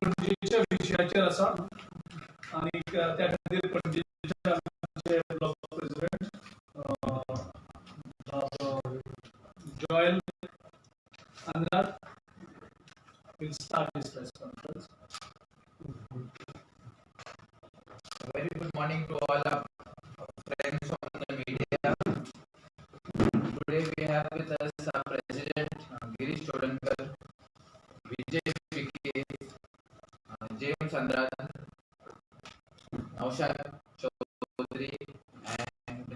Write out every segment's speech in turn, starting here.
पणजेच्या विशयाचेर आसा आनी त्या खातीर पणजेचे आमचे block president Joel Andrade will start his press conference. Very good morning to all our friends on the media. Today we have with us our President Girish Chodankar, Vijay Vikhe, James Andrade, Naushad Chaudhary, and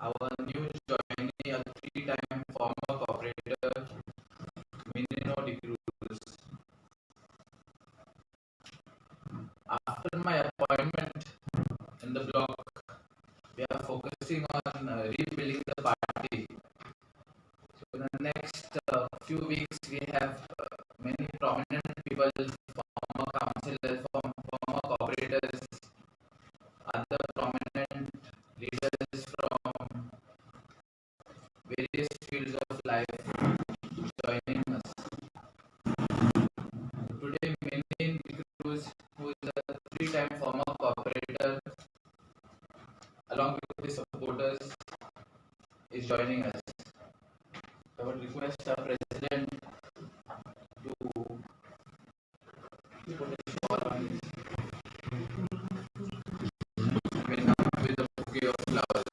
our new joinee, a three-time former corporator, Minino D'Cruz. After my appointment in the block, we are focusing on rebuilding the party. So in the next few weeks, we have many prominent people, former councillors, former corporators, other prominent leaders from various fields of life joining us. Today, Menin D'Cruz, who is a three-time former corporator, along with his supporters, is joining us. I would request our president to put a shawl on his welcome with a bouquet of flowers.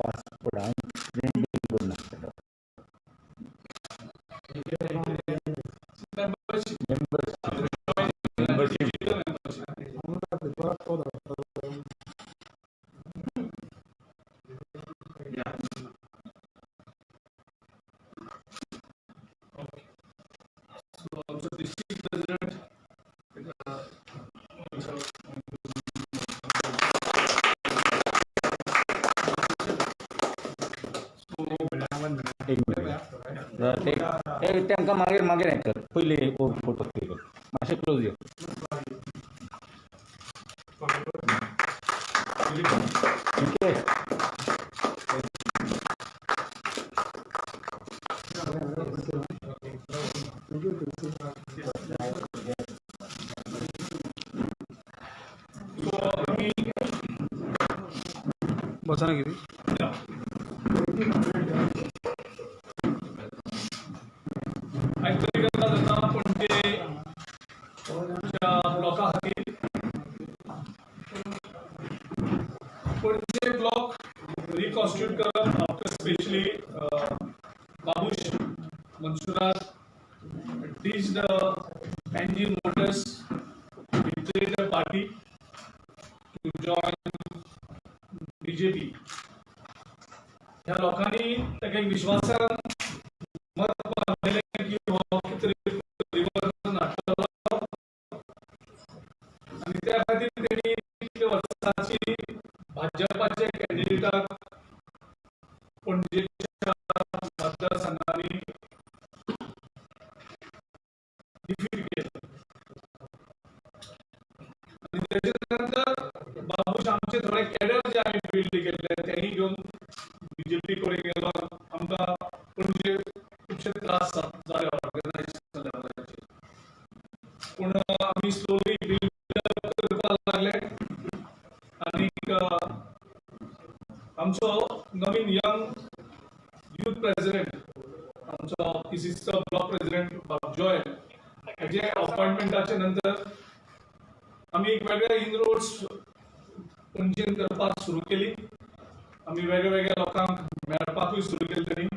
Passport हांवें print करूं नासलेलो. Membership. Membership. Digital membership. Yeah. Okay. So also district president also. So एक minute, ते तांकां मागीर मागीर हें कर. पयलीं फोटो क्लिक कर, मातशें क्लोज यो. ओके. So आमी बसा ना किती. आयज बरी गजाल जाता पणजेच्या ब्लॉका खातीर. पणजे ब्लॉक रिकॉन्स्टिट्यूट करप after specially Babush Monserrate teach the Panaji voters, betrayed the party to join BJP. ह्या लोकांनी ताका एक विश्वासान मत बांदलें की हो कितें तरी परिवर्तन हाडटलो आनी त्या खातीर तेणी इतल्या वर्सांची भाजपाच्या कॅन्डिडेटाक पणजेच्या मतदारसंघांनी डिफीट केलं आनी तेच्या नंतर बाबूश आमचे थोडे कॅडर जे आमी बिल्ड केल्ले तेणी घेवन बीजेपी कडेन गेलो. आमकां पणजे खुबशे त्रास जाले ऑर्गनायजेशन लेवलाचेर, पूण आमी स्लोली बिल्ड करपाक लागले आनीक आमचो नवीन यंग युथ प्रेसिडेंट, आमचो पीसीसीचो ब्लॉक प्रेसिडेंट बाब जॉयल हेजे अपॉयंटमेंटाचे नंतर आमी एक वेगळे इनरोड्स पणजेन करपाक सुरू केली. आमी वेगळे वेगळ्या लोकांक मेळपाकूय सुरू केली तेणी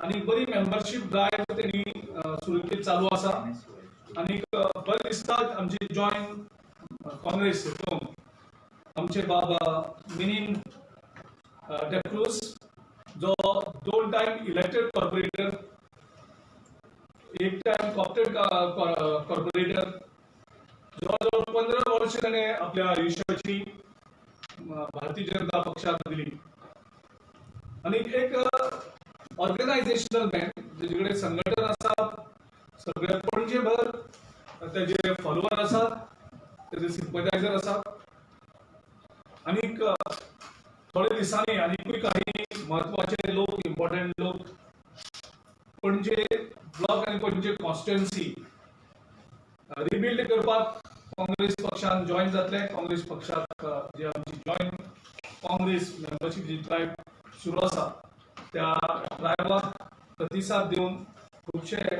आनी बरी मेंबरशीप ड्रायव्ह तेणी सुरू केली, चालू आसा. आनीक बरें दिसता आमची जॉयन काँग्रेस हितून आमचे बाबा मिनीन डेक्रूज, जो 2 time elected corporator, 1 time coopted corporator, जवळ जवळ 15 वर्ष ताणें आपल्या आयुष्याची भारतीय जनता पक्षाक दिली आनी एक ऑर्गनायझेशनल मॅन जेचे कडेन संघटन आसा, सगळे पणजेभर तेजे फॉलोवर आसात, तेजे सिम्पथायझर आसात. आनीक थोडे दिसांनी आनीकूय काही म्हत्वाचे लोक, इम्पॉर्टंट लोक पणजे ब्लॉक आनी पणजे कॉन्स्टिट्युएन्सी रिबिल्ड करपाक काँग्रेस पक्षान जॉईन जातले. काँग्रेस पक्षाक जी आमची जॉईन काँग्रेस मेंबरशीप जी ड्रायव्ह सुरू आसा त्या ड्रायव्हाक प्रतिसाद दिवन खुबशे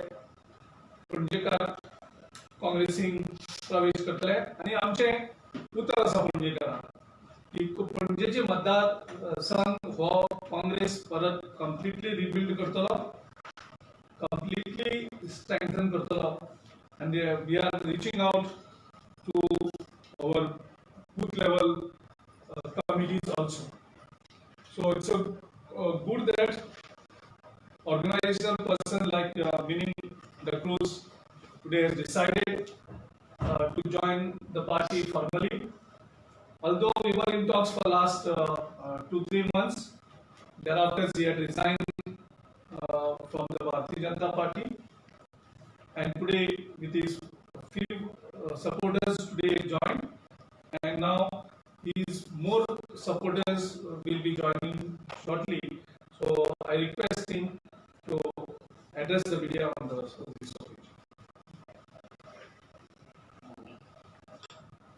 पणजेकार काँग्रेसीन प्रवेश करतले. आनी आमचें उतर आसा पणजेकारांक की पणजेचे मतदार संघ हो काँग्रेस परत कंप्लिटली रिबिल्ड करतलो, कंप्लिटली स्ट्रेंथन करतलो. And we are reaching out to our booth level committees also. So it's a good that organizational person like Minin D'Cruz today has decided to join the party formally. Although we were in talks for last 2-3 months, thereafter he had resigned from the Bharatiya Janata Party, and today with his few supporters today joined, and now his more supporters will be joining shortly. So I request him to address the media on this occasion.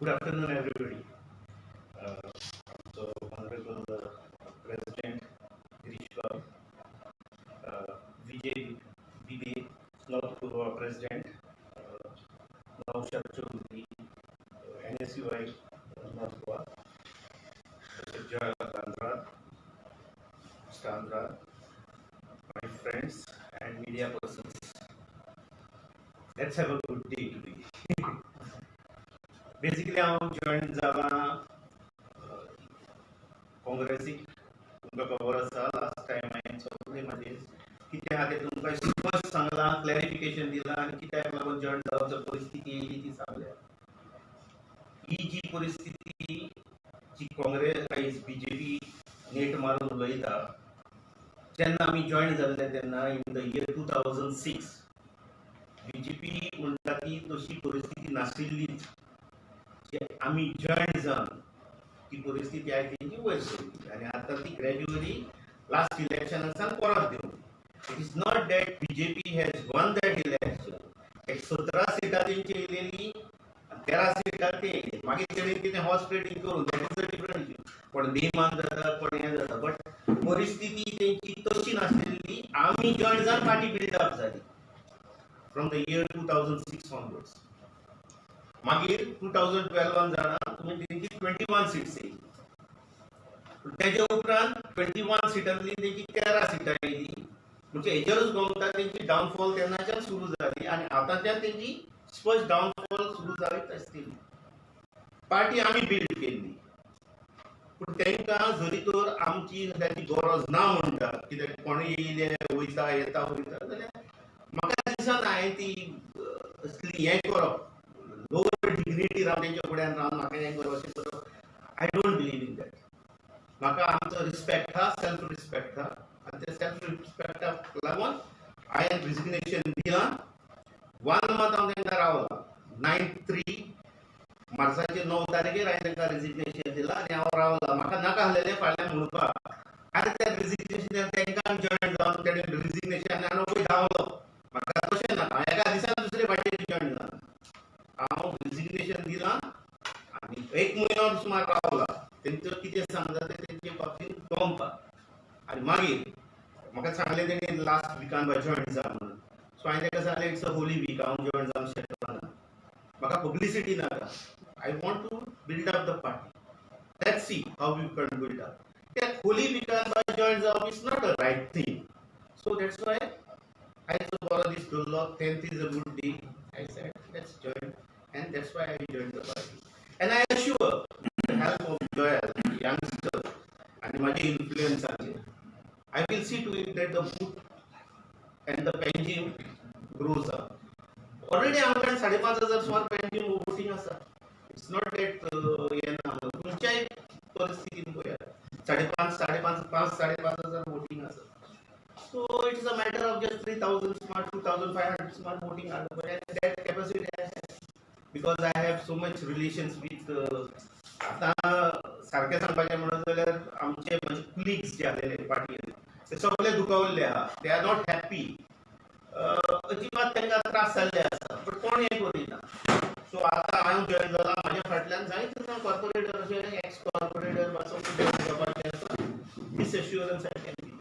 Good afternoon, everybody. So, Honorable President Girish Babu, Vijay Bibe, North Goa President, Naushad Chaudhary, NSUI North Goa, Mr. Joel Andrade, Mr. Andrade, my friends and media persons. Let's have a good day today. Basically, हांव join जाला काँग्रेसीक. तुमकां खबर आसा, last time हांवें सगळें म्हाजें कितें आहा तें तुमकां स्पश्ट सांगलां, क्लॅरिफिकेशन दिलां आनी कित्याक लागून जॉईन जावपाची परिस्थिती येयली ती सांगल्या. ही जी परिस्थिती जी काँग्रेस आयज बीजेपी नेट मारून उलयता, जेन्ना आमी जॉईन जाल्ले तेन्ना in the year 2006 BJP म्हणटा ती तशी परिस्थिती नाशिल्लीच. आमी जॉईन जावन ती परिस्थिती आयज तेंची वयर सरली आनी आतां ती ग्रॅज्युअली लास्ट इलेक्शनासान परत देंवली. It is not that BJP has won that election. एक 17 सिटां तेंची येयलेली, 13 सिटां ते येयले. मागीर तेणी कितें हॉर्स ट्रेडींग करून that is a different issue. कोण बेमान जाता, कोण हें जाता, बट परिस्थिती तेंची तशी नाशिल्ली. आमी जॉईन जावन पार्टी बिल्डअप जाली from the year 2006 onwards. मागीर 2012 जाणा तुमी तेंची 21 सिट्स येयली. तेजे उपरांत 21 सिटांतली तेंची 13 सिटां येयली. म्हणजे हेजेरूच गमता तेंची डावनफॉल तेन्नाच्यान सुरू जाली आनी आतांच्यान तेंची स्पश्ट डावनफॉल सुरू जायत आसतली. पार्टी आमी बिल्ड केल्ली, पूण तांकां जरी तर आमची ताची गरज ना म्हणटा, कित्याक कोणूय येयले वयता येता वयता, जाल्यार म्हाका दिसना हांवें ती असली हें करप, लोवर डिग्निटी रावन तेंच्या फुड्यान रावन म्हाका हें करप अशें करप, I don't believe in that. म्हाका आमचो रिस्पेक्ट आहा, सेल्फ रिस्पेक्ट आहा आनी त्या सेल्फ रिस्पेक्टाक लागून हांवें रेजिग्नेशन दिलां. 1 मंथ हांव तांकां रावलां. 9/3 मार्चाचे 9 तारखेर हांवें तांकां रेजिग्नेशन दिलां आनी हांव रावलां. म्हाका नाका आसलेलें फाल्यां म्हणपाक, आनी त्या रेजिग्नेशन तांकां जॉयन जावन तेणें रेजिग्नेशन आनी हांव पळय धांवलो. म्हाका तशें नाका, हांव एका दिसान दुसरे पार्टीक जॉयन जाला. हांव रेजिग्नेशन दिलां आनी 1 म्हयनो सुमार रावला. तेंचो कितें सांगता तें तेंचे बाबतींत गमपाक. आनी मागीर म्हाका सांगलें तेणी लास्ट विकान बाय जॉयन जा म्हणून. सो हांवें ताका सांगलें it's a Holi week, हांव जॉयन जावंक शकना, म्हाका पब्लिसिटी नाका, I want to build up the party, let's see how you can build up. त्या होली विकान बाय जॉयन जावप is not a right thing. So that's why आयचो बरो दीस दवरलो, 10th is a good day, I said let's join, and that's why I join the party. And I assure the help of Joel, youngster, आनी म्हाजे इन्फ्लुयन्साचेर I will see to it that the booth and the Panjim grows up. Already आमकां 5,500 सुमार Panjim voting आसा. It's not that हें ना, खंयच्याय परिस्थितीन 5.5 5.5 5,500 voting आसा. So it is a matter of just 3,000 smart, 2,500 smart voting आहा, but that capacity I have because I have so much relations with. आतां सारकें सांगपाचें म्हणत जाल्यार आमचे म्हजे कुलीग्स जे आसलेले पार्टीन ते सगळे दुखावल्ले आहा, they are not happy, अजिबात तांकां त्रास जाल्ले आसा, बट कोण हें करिना. सो आतां हांव जॉयन जाला, म्हाज्या फाटल्यान जायते जाण कॉर्पोरेटर अशे एक्स कॉर्पोरेटर वा सगळे जॉयन जावपाचे आसा. This assurance I can give.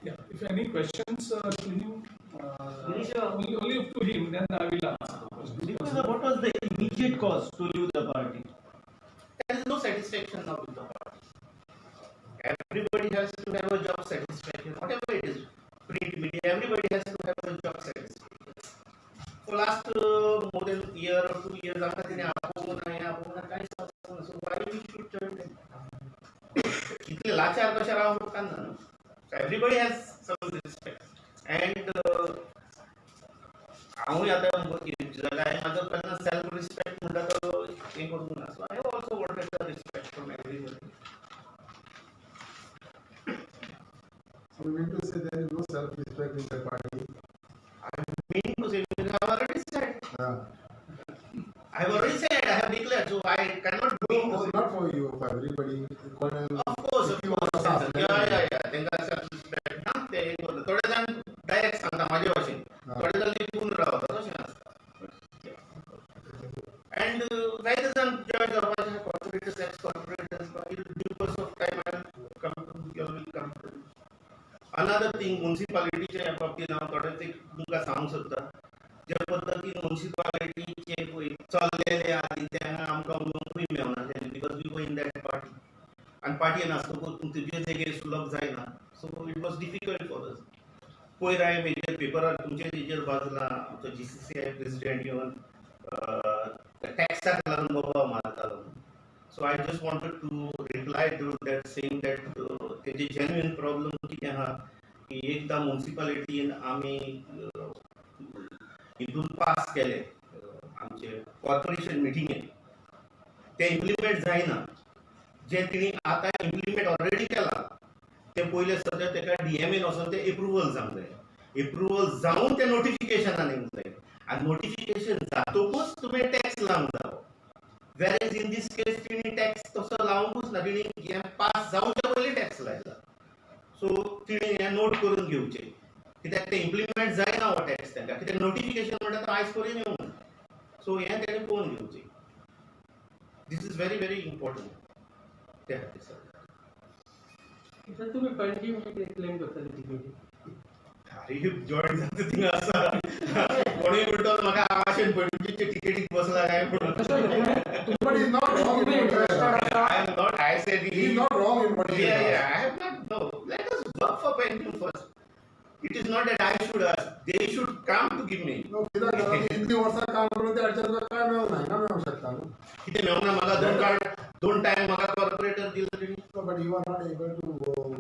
Yeah, if any questions to him, only to him, then I will answer the question. Because what was the immediate cause to leave the party? There is no satisfaction now with the party. Everybody has to have a job satisfaction, whatever it is, print media, everybody has to have a job satisfaction. For last more than year or 2 years, आमकां तेणी आपोवंक ना, हें आपोवंक ना, कांयच आपोवंक ना. So why we should join them? इतले लाचार कशें रावंक उपकारना न्हू. So everybody has some respect. And हांवूय आतां जाल्यार म्हाजो केन्ना सेल्फ रिस्पेक्ट म्हणटा तो हें करूंक ना. So I also wanted the respect from everybody. So you mean to say there is no self-respect in the party? I mean to say, I have already said. I have already said, I have declared, so I cannot mean to say. Not for you, for everybody. Of course, of course. Yeah, yeah, yeah. तांकां self-respect ना, ते थोडे जाण direct सांगता म्हाजे भाशेन, थोडे जाण लिपून रावता, तशें आसता. And जायते जाण जॉयन जावपाचे, corporators, ex corporators, in due course of time I will come to, you will come to. Another thing, मुन्सिपालिटीच्या बाबतींत हांव थोडें तुमकां सांगूंक सोदता. ज्या पद्दतीन मुन्सिपालिटीचे चल्लेले आदी तेन्ना आमकां उलोवंकूय मेळना, because we were in that party. आनी पार्टीन आसतकूच तुजे जागेर सुलभ जायना, so it was difficult for us. पयर हांवें मेजर पेपरार तुमचे हेजेर वाचलां, आमचो GCCI president येवन टॅक्साक लागून बोबाव मारतालो. So I just wanted to reply to that saying that तेजे जेन्युइन प्रॉब्लम कितें आहा की एकदां मुन्सिपालिटीन आमी हितून पास केले आमचे कॉर्पोरेशन मिटिंगेन, तें इम्प्लिमेंट जायना. जें तिणी आतां इम्प्लिमेंट ऑलरेडी केलां तें पयलें सद्या तेका DMA वचोन तें एप्रुवल जावंक जाय, एप्रुवल जावन तें नोटिफिकेशनान येवंक जाय, आनी नोटिफिकेशन जातकूच तुवें टॅक्स लावंक जावो. वेर इन these case तिणी टॅक्स तसो लावंकूच ना, तिणी हें पास जावच्या पयलीं टॅक्स लायला. सो तिणी हें नोट करून घेवचें, कित्याक तें इम्प्लिमेंट जायना हो टॅक्स तांकां, कित्याक नोटिफिकेशन म्हणटा तो आयज पर्यंत येवंक ना. सो हें तेणें पळोवन घेवचें. This is very very important त्या खातीर सर. सर तुमी पणजी म्हणजे क्लेम करताले तिकेटी? अरे जॉईन जाता थिंगा आसा, कोणूय म्हणटलो म्हाका आवाशेन पणजीचे तिकेटीक बसला काय म्हणून. But he's not wrong in what he said. I am not, I said he is not wrong in what he said. Yeah, yeah, I have not, no. Let us work for Panjim first. It is not that I should ask, they should come to give me. No, कित्याक इतली वर्सां काम करून ते अडचण तुका काय मेळूंक ना, हिंगा मेळूंक शकता न्हू. कितें मेळूंक ना म्हाका? दोन टायम म्हाका कॉर्पोरेटर दिलो तेणी. No, but you are not able to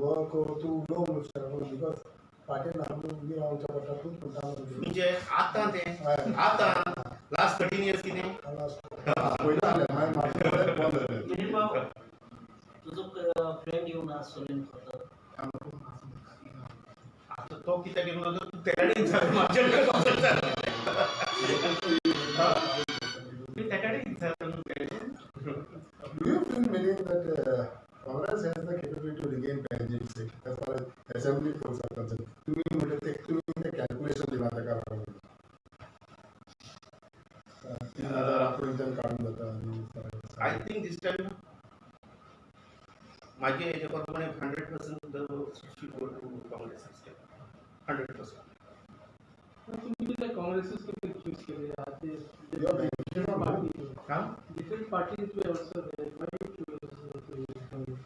work or to उलोवंक शकना because पार्टीन उबी रावचें पडटा, तूंच म्हणटा. म्हणजे आतां तें आतां लास्ट 13 इयर्स कितें पयलीं जालें, मागीर मातशें बंद जालें. तुजो फ्रेंड येवन आज सोलीन करता आतां तो कित्याक येवंक ना, तूं तेका कडेन विचार, म्हाजे कडेन तेका कडेन विचार. Do you feel, Milind, that Congress has the capability to regain Panjim seat as far as assembly polls are concerned? तुम्ही म्हणजे ते तुम्ही ते कॅल्क्युलेशन दिला ताका लागून 3,000 आपोजिशन काडून जाता. I think this time माझे हेजे प्रमाणे 100% the should go to Congress this time. 100%. तुम्ही कित्याक काँग्रेसूच कित्याक चूज केले? Different parties were also there. Why you choose Congress?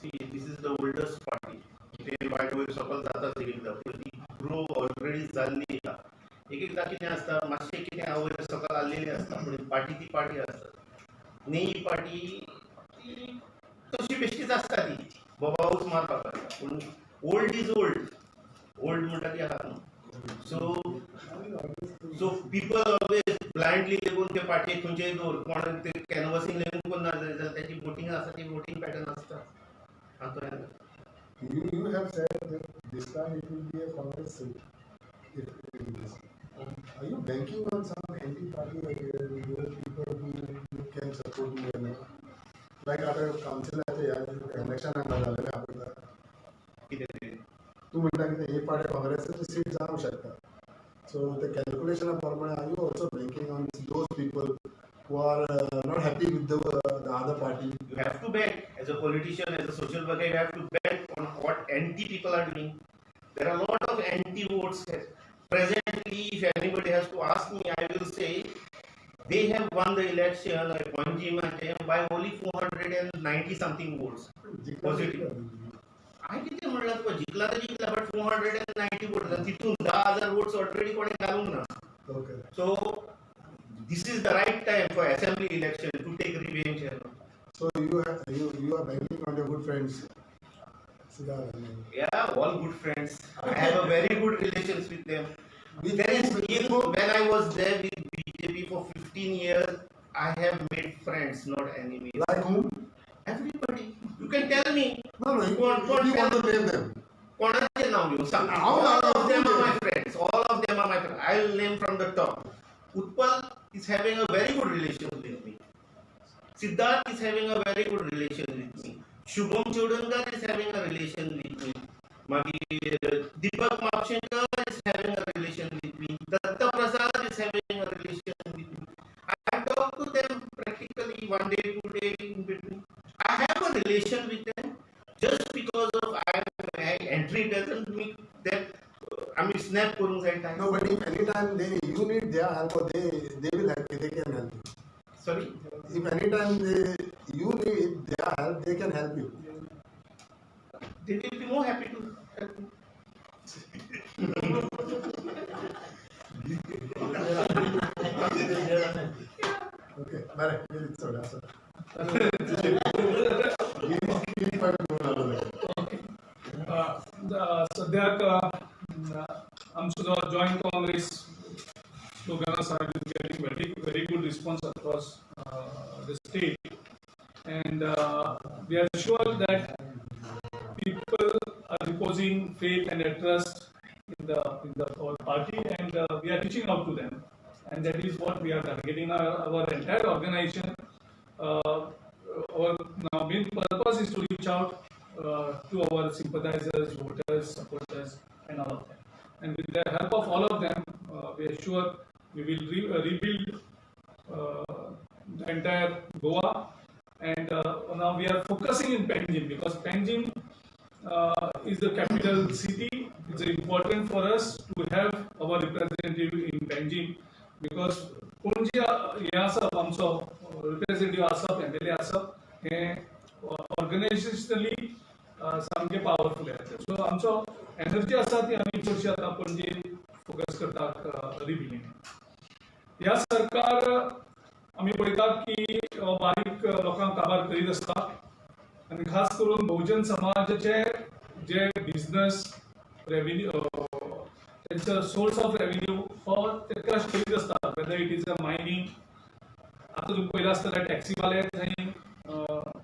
See, this is the oldest party. ते by the way सकल जाता एकदां, पूण ती ग्रो ऑलरेडी जाल्ली आहा. एक एकदां कितें आसता, मातशें कितें वयर सकल आसलेली आसता, पूण पार्टी ती पार्टी आसता. न्ही पार्टी ती तशी बेश्टीच आसता, ती बोबावूच मारपाक आसता. पूण ओल्ड is old, old म्हणटा ती आहा न्हू. So So people always blindly लेगून ते पार्टी खंयचेय दवर कोण ते कॅनवसींग लेगून कोण ना जाल्यार तेची वोटींग आसा ती वोटींग पॅटर्न आसता. आतां You have said that this time it will be a Congress seat. If it is. Are you banking on some anti-party those people who can support you and like आता काउन्सिलाचे ह्या इलेक्शनाक जालेलें आपल्याला कितें तें तूं म्हणटा कितें हे पाटे काँग्रेसाची सीट जावंक शकता. सो ते कॅल्क्युलेशना प्रमाणे are you also banking on those people who are not happy with the other party? You have to bank as a politician, as a social worker, you have to bank on what anti people are doing. There are a lot of anti votes. Presently, if anybody has to ask me, I will say they have won the election at Panjim by only 490 something votes. Positive. हांवें कितें म्हणलां तुका, जिखला तर जिखला, but 490 votes आनी तितून 10,000 votes already कोणें घालूंक ना. Okay. So this is the right time for assembly election to take revenge. So you are banking on your good friends, Siddharth. Yeah, all good friends. I have a very good relations with them. There is when I was there with BJP for 15 years, I have made friends, not enemies. Like whom? Everybody. You can tell me. No, no. You want to name them. कोणाचें नांव घेवं सांग. All of them are my friends. All of them are my friends. I will name from the top. Utpal is having a very good relation with me. Siddharth is having a very good relation with me. Shubham Chodankar is having a relation with me. मागीर Deepak Mapshenkar is having a relation with me. Datta Prasad is having a relation with me. I talk to them practically 1 day, 2 day in between. I have a relation with them. Just because of I entry doesn't mean that I snap करूंक जाय. No, but if any time they you need their help or they will help you, they can help you. Sorry? If any time you need their help, they can help you. They will be more happy to help you. Okay, बरें, सोड आसा. सद्याक आमचो जो joint Congress slogan आसा, it is getting very very good response across the state and we are sure that people are reposing faith and trust in the our party, and we are reaching out to them, and that is what we are targeting. Our entire organization, our now main purpose is to reach out to our sympathizers, voters, supporters, and all of them. And with the help of all of them, we are sure we will rebuild the entire Goa. And now we are focusing in Panjim, because Panjim is the capital city. It's important for us to have our representative in Panjim, because Panaji हे आसप आमचो representative आसप, MLA आसप हें ऑर्गनायझेशनली सामकें powerful जाता. So आमचो energy आसा ती आमी चडशी आतां पणजे फोकस करतात रिबिल्डींग. ह्या सरकार आमी पळयतात की बारीक लोकांक काबार करीत आसता आनी खास करून बहुजन समाजाचे जे बिजनस रेव्हेन्यू, तेंचो सोर्स ऑफ रेव्हेन्यू हो ते क्रश करीत आसता. Whether it is a mining, आतां तुमी पळयलां आसतलें टॅक्सीवाले थंय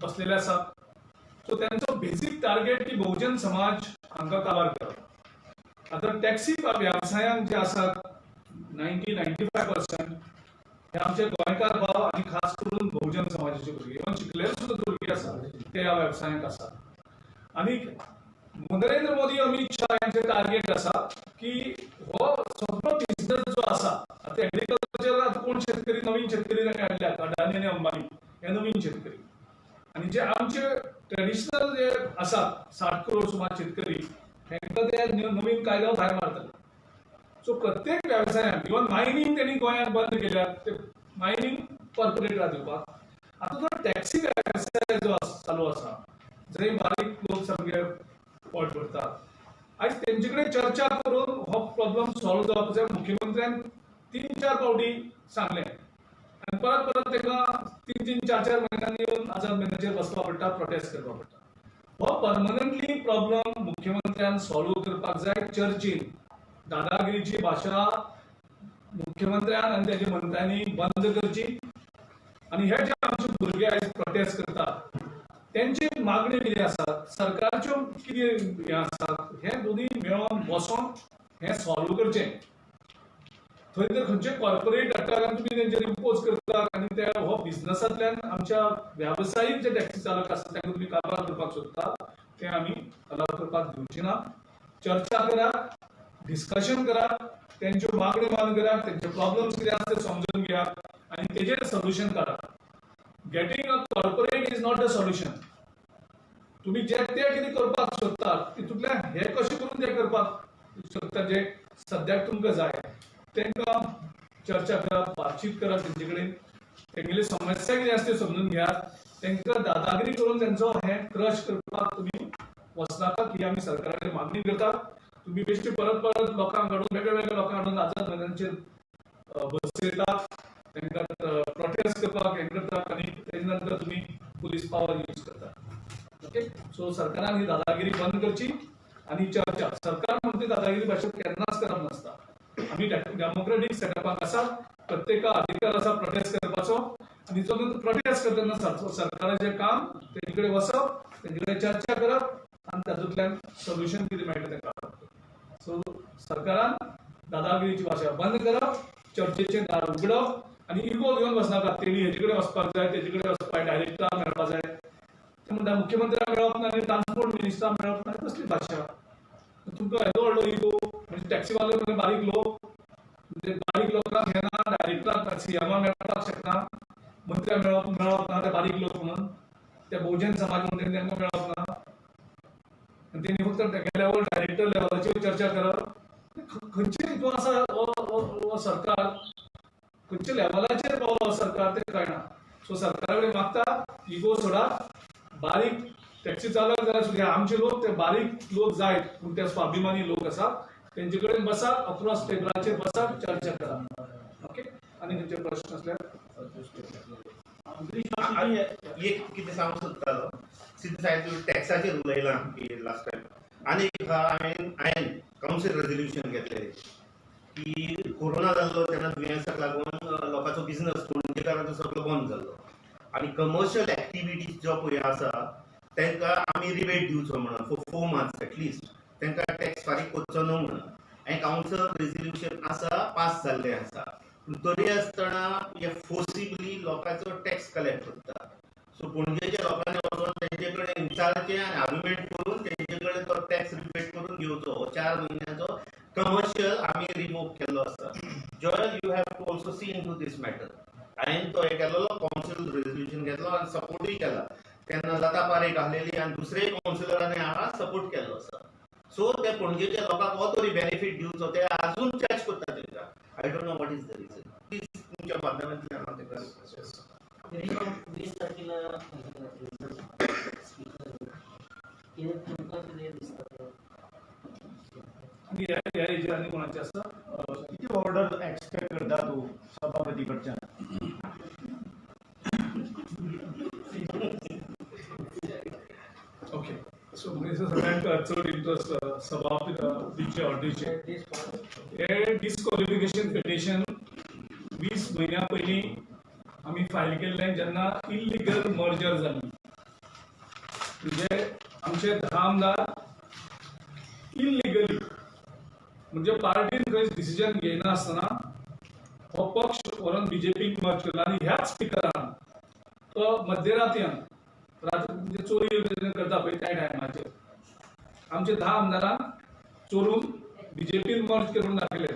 बसलेले आसात. सो तेंचो बेसीक टार्गेट की बहुजन समाज हांकां काबार करप. आतां टॅक्सी वेवसायांत जे आसात 90-95% हे आमचे गोंयकार भाव आनी खास करून बहुजन समाजाचे भुरगे, इवन शिकलेले सुद्दां भुरगे आसात ते ह्या वेवसायांत आसात. आनी नरेंद्र मोदी, अमीत शाह यांचे टार्गेट आसा की हो सगळो बिझनस जो आसा, आतां एग्रीकल्चर आतां कोण शेतकरी, नवीन शेतकरी तांणी हाडल्यात, अडानी आनी अंबानी हे नवीन शेतकरी, आनी जे आमचे ट्रेडिशनल जे आसात 60 करोड सुमार शेतकरी, तांकां ते नवीन कायदो भायर मारतले. सो प्रत्येक वेवसायांत, इवन मायनींग तेणी गोंयांत बंद केल्यात, ते मायनींग कॉर्पोरेटरा दिवपाक. आतां जो टॅक्सी वेवसाय जो चालू आसा, जंय बारीक लोक सामके पोट भरतात, आयज तेंचे कडेन चर्चा करून हो प्रॉब्लम सॉल्व जावपाक जाय. मुख्यमंत्र्यान 3-4 फावटी सांगलें आनी परत परत ताका 3-3, 4-4 म्हयन्यांनी येवन आझाद मैदानाचेर बसपाक पडटा, प्रोटेस्ट करपाक पडटा. हो परमनंटली प्रॉब्लम मुख्यमंत्र्यान सॉल्व करपाक जाय चर्चेन. दादागिरीची भाशा मुख्यमंत्र्यान आनी तेजे मंत्र्यांनी बंद करची आनी हे जे आमचे भुरगे आयज प्रोटेस्ट करतात तेंची मागणी कितें आसा, सरकारच्यो कितें हें आसा, हे दोनूय मेळोन बसोन हें सॉल्व करचें. थंय जर खंयचे कॉर्पोरेट हाडटात तुमी तेंचेर इम्पोज करतात आनी ते हो बिझनसांतल्यान आमच्या वेवसायीक जे टॅक्सी चालक आसा तांकां तुमी काबार करपाक सोदतात, तें आमी अलाव करपाक दिवची ना. चर्चा करात, डिस्कशन करात, तेंच्यो मागण्यो मान्य करात, तेंचे प्रॉब्लम्स कितें आसा ते समजून घेयात आनी तेजेर सोल्युशन काडात. Getting a corporate is not the solution. तुम्ही जे ते कितें करपाक सोदतात तितूंतल्यान हे कशें करून ते करपाक शकता जे सद्याक तुमकां जाय तांकां चर्चा करात, बातचीत करात तेंचे कडेन, तेंगेली समस्या कितें आसा त्यो समजून घेयात, तांकां दादागिरी करून तेंचो हें क्रश करपाक तुमी वचनाका ही आमी सरकारा कडेन मागणी करतात. तुमी बेश्टे परत परत लोकांक हाडून वेगळे वेगळे लोकांक हाडून आझाद मैदानाचेर बसयतात, तांकां प्रोटेस्ट करपाक हें करतात आनी तेजे नंतर तुमी पुलीस पावर यूज करतात. ओके, सो सरकारान ही दादागिरी बंद करची आनी चर्चा. सरकार म्हणटा दादागिरी भाशेन केन्नाच करप नासता. आमी डेमोक्रेटीक सेटअपाक आसा, प्रत्येका अधिकार आसा प्रोटेस्ट करपाचो आनी जो प्रोटेस्ट करतना सरकाराचें काम तेजे कडेन वचप, तेजे कडेन चर्चा करप आनी तातूंतल्यान सोल्युशन कितें मेळटा तें काडप. सो सरकारान दादागिरीची भाशा बंद करप, चर्चेचें दार उगडप आनी इगो घेवन बसनाका. तेणी हेजे कडेन वचपाक जाय, तेजे कडेन वचपाक, डायरेक्टराक मेळपाक जाय, ते म्हणटा मुख्यमंत्र्याक मेळप ना आनी ट्रान्सपोर्ट मिनिस्टराक मेळप ना, कसली भाशा? तुमकां येदो व्हडलो इगो म्हणजे टॅक्सीवाले म्हणजे बारीक लोक, म्हणजे बारीक लोकांक हें ना, डायरेक्टराक सीएमाक मेळपाक शकना, मंत्र्याक मेळप ना, ते बारीक लोक म्हणून, ते बहुजन समाज म्हणून तांकां मेळप ना आनी तेणी फक्त लेवल डायरेक्टर लेवलाचेर चर्चा करप. खंयचे हितून आसा हो सरकार, खंयच्या लेवलाचेर पावलो सरकार तें कळना. सो सरकारा कडेन मागता इगो सोडा, बारीक टॅक्सी चालक जाल्यार सुद्दां आमचे लोक ते बारीक लोक जायत पूण ते स्वाभिमानी लोक आसात, तेंचे कडेन बसात, अक्रॉस टेबलाचेर बसात, चर्चा करा. ओके, आनी खंयचे प्रश्न आसल्यार एक कितें सांगूंक सोदतालो, सिंस हांवें तूं टॅक्साचेर उलयलां की लास्ट टायम आनी हांवें कावन्सील रेजोल्युशन घेतलेलें की कोरोना जाल्लो तेन्ना दुयेंसाक लागून लोकांचो बिजनस पणजेकारांचो सगळो बंद जाल्लो आनी कमर्शियल एक्टिविटीज ज्यो पळय आसा तांकां आमी रिबेट दिवचो म्हणून फॉर 4 months at least तांकां टॅक्स फारीक करचो न्हू म्हणून हें कावन्सील रेजोल्युशन आसा, पास जाल्लें आसा. पूण तरी आसतना हे फोर्सिबली लोकांचो टॅक्स कलेक्ट करता. सो पणजेच्या लोकांनी वचून तेंचे कडेन विचारचें आनी आर्ग्युमेंट करून तेंचे कडेन तो टॅक्स रिबेट करून घेवचो. हो 4 म्हयन्याचो कमर्शियल आमी रिमूव केल्लो आसा. Joel, you have to also see into this matter. हांवें तो हे केल्लो कावन्सील रेजोल्युशन घेतलो आनी सपोर्टूय केला. तेन्ना लता पारेख आसलेली आनी दुसरेय कावन्सिलरांनी हांगा सपोर्ट केल्लो आसा. सो ते पणजेच्या लोकांक हो तरी बेनिफीट दिवचो, ते आजून चार्ज करता तांकां. I don't know what is the reason. Please तुमच्या माध्यमांतल्यान हांव तांकां 20 तारखेला कितें तुमकां कितें दिसता ह्या हेजेर आनी कोणाचें आसा? कितें ऑर्डर एक्सपेक्ट करता तूं सभापती कडच्यान? ओके, सो म्हणजे सगळ्यांक चड इंट्रस्ट सभापतीचे ऑर्डरीचे. हे डिस्क्वॉलिफिकेशन पिटिशन 20 म्हयन्या पयलीं आमी फायल केल्लें जेन्ना इल्लिगल मर्जर जाली. म्हणजे आमचे 10 आमदार इल्लिगली म्हणजे पार्टीन खंयच डिसिजन घेयनासतना हो पक्ष व्हरून बीजेपीक मर्ज केलो आनी ह्याच स्पिकरान तो मध्यरातयान रात म्हणजे चोरी करता पळय त्या टायमाचेर आमचे 10 आमदारांक चोरून बीजेपीन मर्ज करून दाखयले.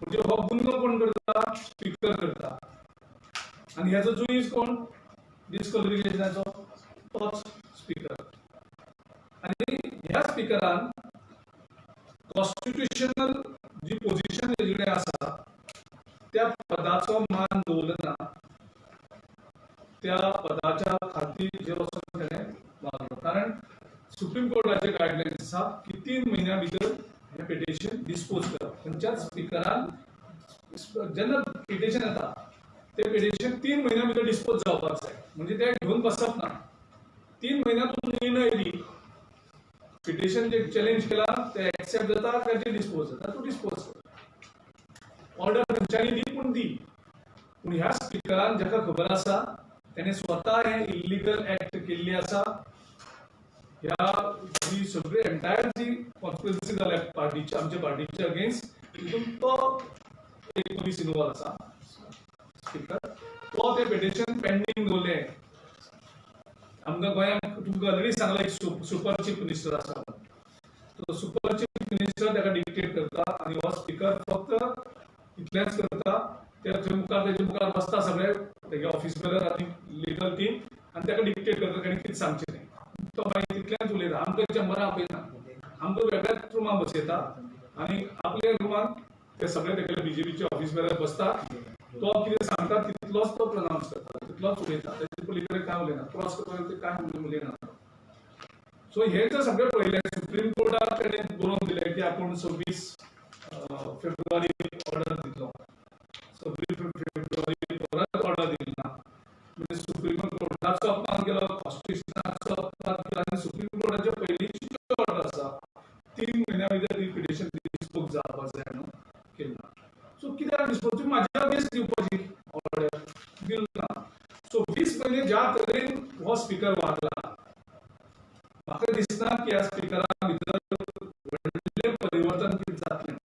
म्हणजे हो गुन्हो कोण करता? स्पिकर करता. आनी ह्याचो जुईज कोण? डिस्क्वॉलिफिकेशनाचो तोच स्पिकर. आनी ह्या स्पिकरान कॉन्स्टिट्युशनल जी पोझिशन तेजे कडेन आसा त्या पदाचो मान दवरलो ना, त्या पदाच्या खातीर जे वचून तेणें वागलो. कारण सुप्रीम कोर्टाचे गायडलायन्स आसा की 3 म्हयन्या भितर हें पिटिशन डिस्पोज करप. खंयच्याच स्पिकरान जेन्ना पिटिशन येता ते पिटिशन 3 म्हयन्या भितर डिस्पोज जावपाक जाय, म्हणजे ते घेवन बसप ना. 3 म्हयन्या तूं निर्णय दी, पिटिशन जे चॅलेंज केला ते एक्सेप्ट जाता काय ते डिस्पोज जाता, तूं डिस्पोज कर. ऑर्डर खंयच्यानी दी पूण दी. पूण ह्या स्पिकरान जाका खबर आसा तेणे स्वता हे इल्लिगल एक्ट केल्ली आसा. ह्या जी सगळी एंटायर जी कॉन्स्पिरसी जाल्या पार्टीच्या, आमच्या पार्टीच्या अगेन्स्ट, तितून तो एक मनीस इनवॉल्व आसा स्पिकर. तो ते पिटिशन पेंडींग दवरलें. आमकां गोंयांत तुमकां ऑलरेडी सांगला एक सुपर चीफ मिनिस्टर आसा, तो सुपर चीफ मिनिस्टर ताका डिक्टेट करता आनी हो स्पिकर फक्त इतलेंच करता. ते थंय मुखार तेजे मुखार बसता सगळे तेगे ऑफिस बेरर आनी लिगल टीम आनी ताका डिक्टेट करता ताणें कितें सांगचें तें. तो मागीर तितल्यान उलयता. आमकां चेंबरां आपयना, आमकां वेगळ्याच रुमान बसयता आनी आपल्या रुमान ते सगळे तेगेले बीजेपीचे ऑफिस बेरर बसता. तो कितें सांगता तितलोच तो प्रनाउन्स करता, तितलोच उलयता, तेजे पली कडेन कांय उलयना, क्रॉस करता ते कांय उलयना. सो हे जर सगळें पळयलें, सुप्रीम कोर्टाक ताणें बरोवन दिलें की आपूण 26 फेब्रुवारी ऑर्डर दितलो. 26 फेब्रुवारी परत ऑर्डर दिली ना. म्हणजे सुप्रीम कोर्टाचो अपमान केलो, कॉन्स्टिट्युशनाचो अपमान केलो आनी सुप्रीम कोर्टाच्या पयलींची जी ऑर्डर आसा 3 म्हयन्या भितर ती पिटिशन डिस्पोज जावपाक जाय म्हणून केली ना. सो कित्याक डिस्पोज म्हाज्या अगेन्स्ट दिवपाची ऑर्डर दिली ना. सो 20 म्हयने ज्या तरेन हो स्पिकर वागला, म्हाका दिसना की ह्या स्पिकरा भितर व्हडलें परिवर्तन कितें जातलें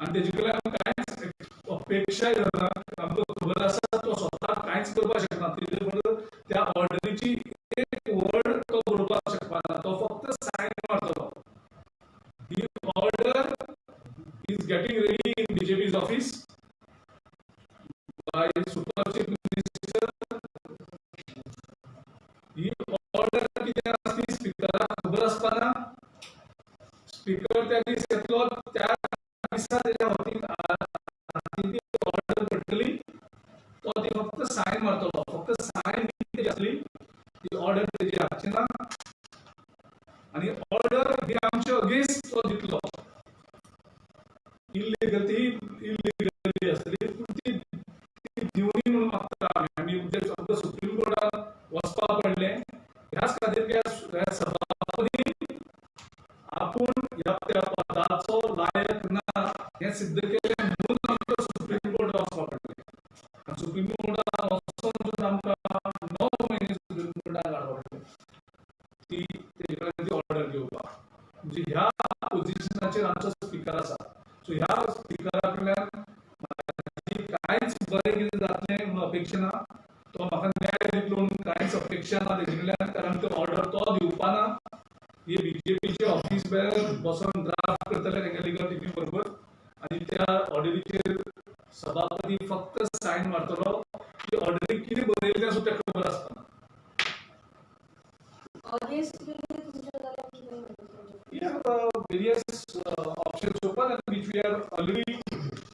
आनी तेजे कडल्यान कांयच अपेक्षाय जाता. आमकां खबर आसा तो स्वता कांयच करपाक शकना, तेजे बरोबर त्या ऑर्डरीची एक वर्ड तो बरोवपाक शकना, तो फक्त सायन मारतलो. ही order is getting ready in BJP's office by super chief minister. He order कितें आसा ती स्पिकराक खबर आसपाना. स्पिकर त्या दीस येतलो, त्या दिसा तेज्या हातीन ती ऑर्डर पडटली, तो ती फक्त सायन मारतलो, फक्त सायन तेजी आसली, ती ऑर्डर तेजी हाडची ना आनी ऑर्डर ही आमचे अगेन्स्ट तो दितलो. इल्लिगल ती इल्लिगली आसतली, पूण ती दिवनी म्हणून मागता आमी. आमी आमकां सुप्रीम कोर्टात वचपाक पडलें ह्याच खातीर की ह्या सभापती आपूण ह्या त्या पदाचो लायक ना हें सिद्ध केलें म्हणून आमकां सुप्रीम कोर्टात वचपाक पडलें. आनी सुप्रीम कोर्टात वचून सुद्दां आमकां 9 म्हयने सुप्रीम कोर्टात काडपाक पडलें ती तेजे कडेन ती ऑर्डर घेवपाक. म्हणजे ह्या पोजिशनाचेर आमचो स्पिकर आसा. सो ह्या स्पिकरा कडल्यान म्हाजी कांयच बरें कितें जातलें म्हणून अपेक्षा ना. तो म्हाका न्याय दितलो म्हणून कांयच अपेक्षा ना तेजे कडल्यान, कारण तो ऑर्डर तो दिवपा ना. हे बीजेपीचे ऑफिस बेरर बसोन ड्राफ्ट करतले तेंगे लिगल टिमी बरोबर आनी त्या ऑर्डरीचेर सभापती फक्त सायन मारतलो. ती ऑर्डरी कितें बरयलें तें सुद्दां खबर आसतना. We have various options open and which we are already,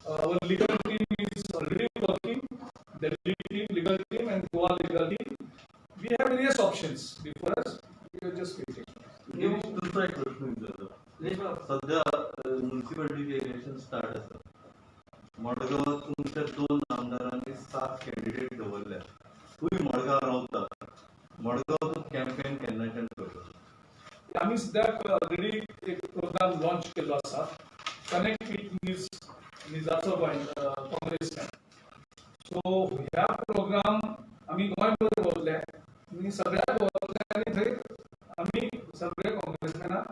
our legal team is already working, Delhi team, legal team and Goa legal team. We have various options before us. We are just waiting. दुसरा एक प्रश्न विचारतो. सध्या म्युनिसिपालिटीचे election start आसा. मडगांवात तुमच्या 2 आमदारांनी 7 candidate दवरल्या. तूं मडगांव रावता, मडगांव तूं कॅम्पेन केन्नाच्यान करता? आमी सद्याक ऑलरेडी एक प्रोग्राम लॉन्च केल्लो आसा, कनेक्ट विथ नीज, निजाचो गोंय काँग्रेसमॅन. सो ह्या प्रोग्राम आमी गोंयभर भोंवतले आनी सगळ्या भोंवतले आनी थंय आमी सगळे काँग्रेसमॅनाक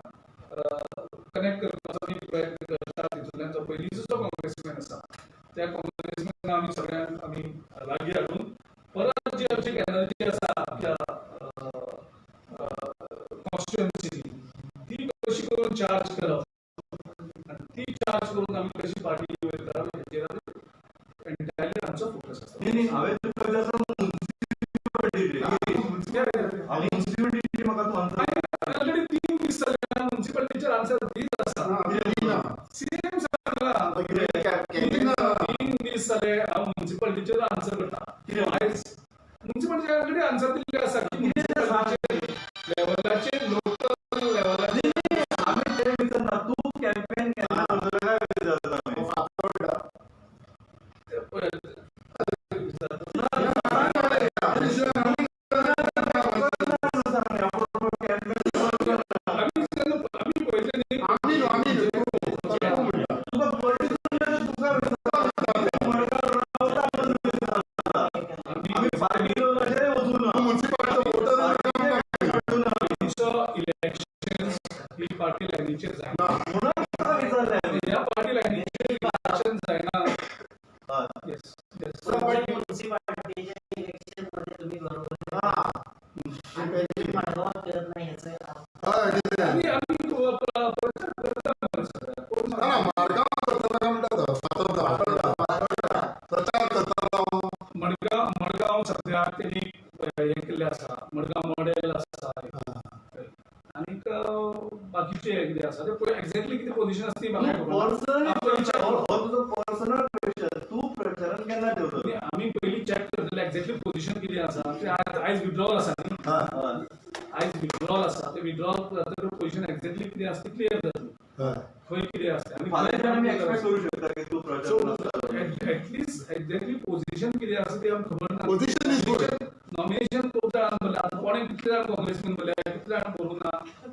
कनेक्ट करपाचो आमी प्रयत्न करता. तितूंतल्यान जो पयलींचो जो काँग्रेसमॅन आसा त्या काँग्रेसमॅनाक आमी सगळ्यांक आमी लागीं हाडून परत जी आमची एनर्जी आसा आमच्या कॉन्स्टिट्युएन्सी ती कशी करून चार्ज करप आनी ती चार्ज करून आमी कशी पार्टी वयर करप हेचेर एंटायरली आमचो फोकस आसता. न्ही, हांवें तुका विचारता म्युनिसिपालिटी, म्हाका तूं आन्सर ऑलरेडी 3 दीस जाले म्युनिसिपालिटीचेर आन्सर दीत आसा. सेम सांगला, 3 दीस जाले हांव म्युनिसिपालिटीचेर आन्सर करता. आयज म्युनिसिपालिटीचे ऑलरेडी आन्सर दिल्ले आसा की म्युनिसिपालिटीचेर लेवलाचेर, लोकल लेवलाचेर आमी तें विचारना. तूं कॅम्पेन केन्ना करतलो काय विचारता आमी. आमी पळयलें न्ही. लायनीचेर जायना. म्हणून तुका विचारलें आमी. ह्या पार्टी लायनीचेर इलेक्शन जायना. हय. येस. म्युन्सिपाल्टीच्या इलेक्शन मध्ये तुम्ही बरोबर मडगावात करत नाही ह्याचं हय, कितें? आमी आमी प्रचार करता मरे सगळ्याक. कोण ना ना, मडगांव करतना काय म्हणटा तो? फातोर्डा. प्रचार करतालो. मडगांव मडगांव सध्या तेणी हें केल्लें आसा, मडगांव मॉडेल आसा आनीक बाकीचे कितें आसा ते पळय. एक्झॅक्टली कितें पोझिशन आसा ती म्हाका खबर ना. पर्सनली आमचो विचार हो तुजो पर्सनल क्वेश्चन, तूं प्रचारान केन्ना देंवतलो? आनी आमी पयलीं चॅक करतले एक्झॅक्टली पोझिशन कितें आसा ते. आयज आयज विड्रॉल आसा न्ही? हय. आयज विड्रॉल आसा, ते विड्रॉल जातकीर पोझिशन एक्झॅक्टली कितें आसा ती क्लियर जातली, खंय कितें आसा आनी फाल्यांच्यान आमी एक्सपेक्ट करूं शकता की तूं प्रचारान आसतलो? एटलिस्ट एक्झॅक्टली पोझिशन कितें आसा ती आमकां खबर ना. Position is good. Nomination खूब जाणांक भरलें, आतां कोणें कितले जाण काँग्रेसमॅन भरले, कितले जाण भरूंक ना,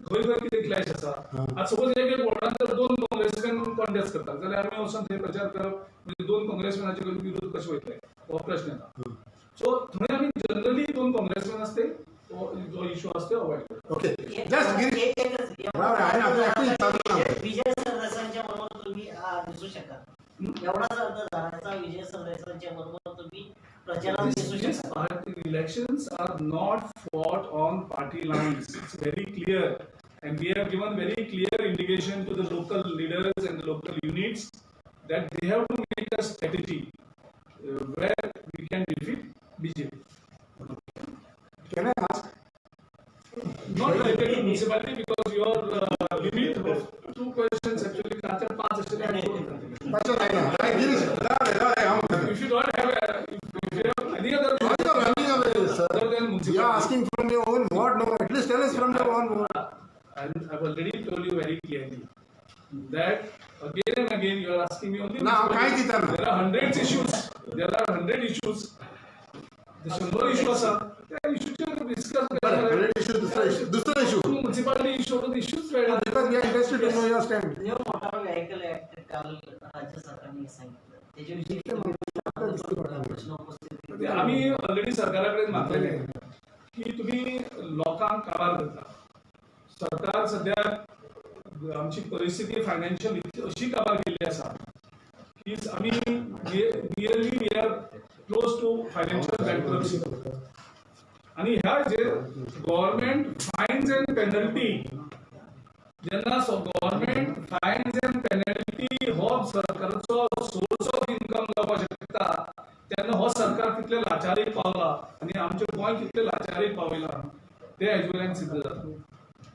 खंय खंय कितें क्लॅश आसा. आतां सपोज एक एक वॉर्डान जर दोन काँग्रेसमॅन कॉन्टेस्ट करतात जाल्यार आमी वचून थंय प्रचार करप म्हणजे दोन काँग्रेसमॅनाचे विरोध कशे वयतले हो प्रश्न येता. सो थंय आमी जनरली दोन काँग्रेसमॅन आसते तो जो इशू आसा ते अवॉयड करता. Okay, just Girish. एकच. बरोबर आहे ना, आपल्या विचारलं ना. विजय सरदेसाईंच्या बरोबर तुम्ही दिसू शकाल एवढाच अर्थ झाला. विजय सरदेसाईंच्या बरोबर तुम्ही प्रचारात दिसू This शकाल. Party elections are not fought on party lines. It's very clear. And we have given very clear indication to the local leaders and the local units that they have to make a strategy where we can defeat BJP. Can I ask? Not related to municipality because your limit of two questions actually चार पाच अशे पाचशे नाही ना. नाही, गिरीश, राव रे, राव रे, हांव म्हणटा. If you don't have a, if you have any other Why you are running away, sir? Other than You are municipality. Asking from your own ward, no? At least tell us from your own ward. And I've already told you very clearly that again and again you are asking me only. ना, हांव कांयच विचारना. There are hundreds issues. There are hundred issues. The 100 issue आसा त्या इश्यूचेर discuss. बरें, hundred issue, दुसरो issue, दुसरो issue. Municipality issue, issues वेगळे. Because we are interested to know your stand. New motor vehicle act काल राज्य सरकारने सांगितलं, त्याच्याविषयी प्रश्न उपस्थित केले. आमी ऑलरेडी सरकारा कडेन मागलेले की तुम्ही लोकांक काबार करता. सरकार सध्या आमची परिस्थिती फायनान्शियल अशी काबार केल्ली आसा की आमी nearly we are close to financial bankruptcy. आणि ह्या जे गव्हर्नमेंट फायन्स अँड पेनल्टी, जेन्ना गव्हर्नमेंट फायन्स अँड पेनल्टी हो सरकाराचो सोर्स ऑफ इन्कम जावपाक शकता, तेन्ना हो सरकार कितले लाचारीक पावला आनी आमचें गोंय कितले लाचारीक पावयला ते हेजे वयल्यान सिद्ध जाता.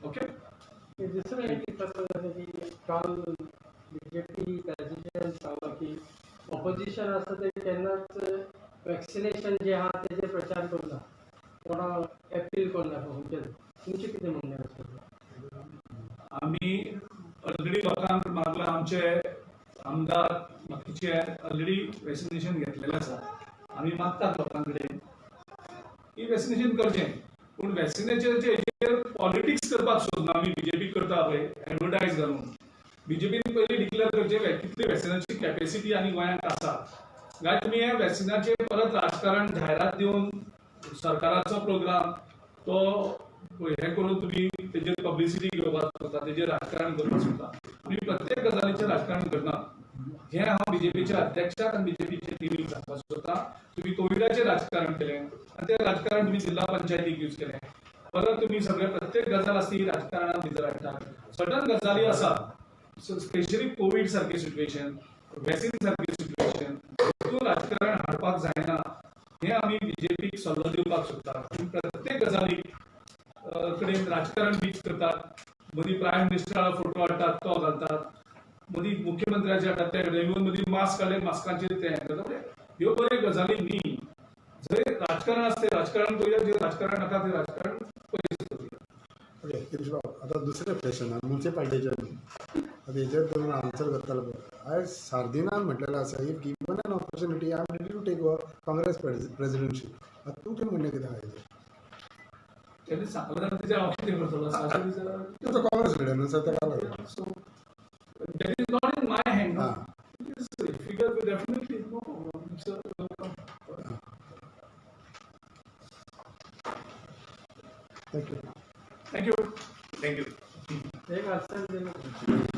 ओके. दुसरं एक कसं झालं की काल बीजेपी प्रेसिडेंट सांगला की ऑपोजिशन आसा ते केन्नाच वॅक्सिनेशन जे आहा तेजेर प्रचार करना, कोणा अपील करना खंयचेच. तुमचें कितें म्हणणें आसा? आमी ऑलरेडी लोकांक मागला, आमचे आमदार बाकीचे ऑलरेडी वॅक्सिनेशन घेतलेले आसा. आमी मागतात लोकां कडेन की वॅक्सिनेशन करचें, पूण वॅक्सिनेशनचे हेजेर पॉलिटिक्स करपाक सोदना आमी. बीजेपी करता पळय एडवर्टायज घालून. बीजेपीन पयलीं डिक्लेअर करचें कितली वॅक्सिनाची कॅपेसिटी आनी गोंयांत आसा. काय तुमी हे वॅक्सिनाचेर परत राजकारण जायरात दिवन सरकाराचो प्रोग्राम तो हे करून तुमी तेजेर पब्लिसिटी घेवपाक सोदता, तेजेर राजकारण करपाक सोदता. आमी प्रत्येक गजालीचेर राजकारण करना हें हांव बीजेपीच्या अध्यक्षाक आनी बीजेपीचे टिमीक सांगपाक सोदता. तुमी कोविडाचेर राजकारण केलें आनी तें राजकारण तुमी जिल्हा पंचायतीक यूज केलें. परत तुमी सगळे प्रत्येक गजाल आसा ती राजकारणात भितर हाडटात. सर्टन गजाली आसा, स्पेशली कोवीड सारकी सिट्युएशन, वॅक्सिन सारकी सिट्युएशन, हितून राजकारण हाडपाक जायना हें आमी बीजेपीक सल्लो दिवपाक सोदतात. तुमी प्रत्येक गजालीक कडेन राजकारण मिक्स करतात. मदीं प्रायम मिनिस्टरा फोटो हाडटात तो घालतात, मदीं मुख्यमंत्र्याचे हाडटात ते घालतात, इवन मदीं मास्क काडले मास्कांचेर ते हें करतात. ह्यो बऱ्यो गजाली न्ही. जंय राजकारण आसता तें राजकारण करुया, जें राजकारण नाका तें राजकारण पयस करुया. ओके गिरीश बाब, आतां दुसरें क्वेश्चन म्युन्सिपाल्टीचें. आतां हेजेर तुमी आन्सर करतलो पळय. आयज सार्दिनान म्हटलेलें आसा, if given an opportunity, I am ready to take over Congress presidency. आतां तुजें म्हणणें कितें आहा हेजेर? तेणी सांगलें जाल्यार तेजेर हांव कितें करतलो अशें विचार. तो काँग्रेस लिडर न्हू सर, ताका लागून. So that is not in my hand. Ah. Figure definitely, no problem. It's welcome. Thank you. Thank you. Thank you. एक आन्सर दिलो.